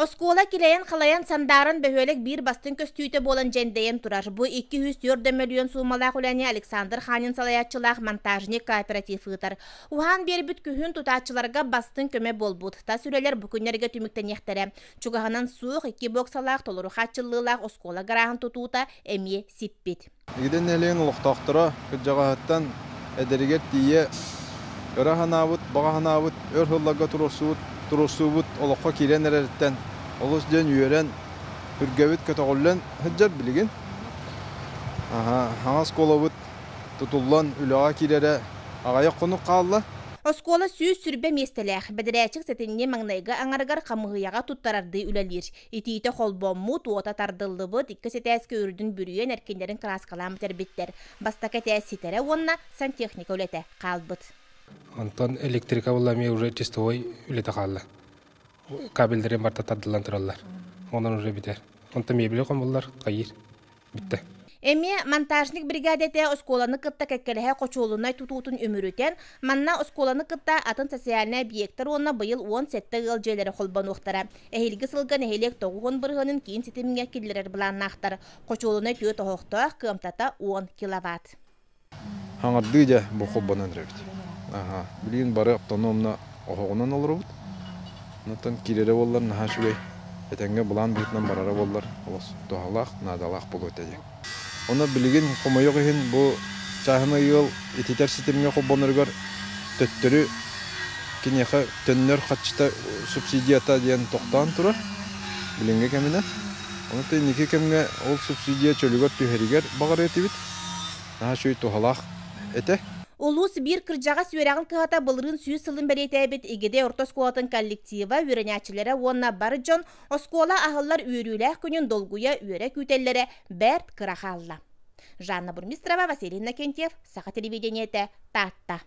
Оскуола килэйэн-халайан сандааран бөһүөлэк биир бастыҥ көстүүтэ буолан дьэндэйэн турар. Бу 204 мөлүйүөн суумалаах үлэни Александр Ханин салайааччылаах монтажник кооператив ыытар. Уһаан биэрбит күһүн тутааччыларга бастыҥ көмө буолбут. Тас үлэлэр бу күннэргэ түмүктэниэхтэрэ. Чугаһынан суох икки боксалаах толору хааччыллыылаах оскуола гарааһын тутуута эмиэ сиппит. Игидэ нэһилиэгин олохтоохторо кырдьаҕаһыттан эдэригэр тиийэ ыра санаабыт, баҕа санаабыт, өр сылларга туруорсубут, туруорсуубут олоххо киирэн эрэриттэн олус диэн үөрэн, үргэбит көтөҕүллэн сылдьар билигин. Аһа, саҥа оскуолабыт тутуллан үлэҕэ киирэрэ аҕыйах хонук хаалла. Оскуола 120 миэстэлээх, бэдэрээччик сэтинньи маҥнайгы аҥарыгар хамыыһыйаҕа туттарардыы үлэлиир. Итиитэ холбоммут, уота тардыллыбыт, иккис этээскэ үрдүн бүрүйэн эркиннэрин кырааскалаан бүтэрбиттэр. Бастакы этээс ситэрэ уонна сантехника үлэтэ хаалбыт. Онтон электрика буолла эмиэ уже чистовой үлэтэ хаалла. Кабеллэрин барыта тардыллан тураллар. Онон уже бүтэр. Онтон мебели хомуллар, хайыыр. Бүттэ. Эмиэ монтажник бригадэтэ оскуоланы кытта кэккэлэһэ хочуолунай тутуутун үмүрүтэн, манна оскуоланы кытта атын социальнай объектар уонна быйыл 17 ыал дьиэлэрэ холбонуохтара. Эһиилги сылга нэһилиэк 90 бырыһыанын киин ситимҥэ киллэрэр былааннаахтар. Хочуолунай түөрт оһохтоох, кыамтата 10 киловатт. Хаҥардыы дьэ бу холбонон эрэбит. Аха, билигин бары автономно оһоҕунан олоробут. Онтон киирэрэ буоллар наһаа үчүгэй. Этэҥҥэ былаан быһыытынан барара буоллар олус туһалаах, наадалаах буолуо этэ диэн. Онно билигин хомойуох иһин бу чааһынай ыал ититэр ситимҥэ холбоноругар төттөрү киниэхэ төннөр харчыта субсидията диэн тохтоон турар билиҥҥи кэминэн. Ону инники кэмҥэ ол субсидия чөлүгэр түһэригэр баҕарыа этибит. Наһаа үчүгэй туһалаах этэ. Улуус биир кырдьаҕас үөрэҕин кыһата былырыын 100 сылын бэлиэтээбит Игидэй орто оскуолатын коллектива, үөрэнээччилэрэ уонна бар дьон оскуола аһыллар үөрүүлээх күнүн долгуйа үөрэ күүтэллэрэ бэрт кыра хаалла. Жанна Бурмистрова, Василий Иннокентьев, Саха телевидениетэ, Таатта.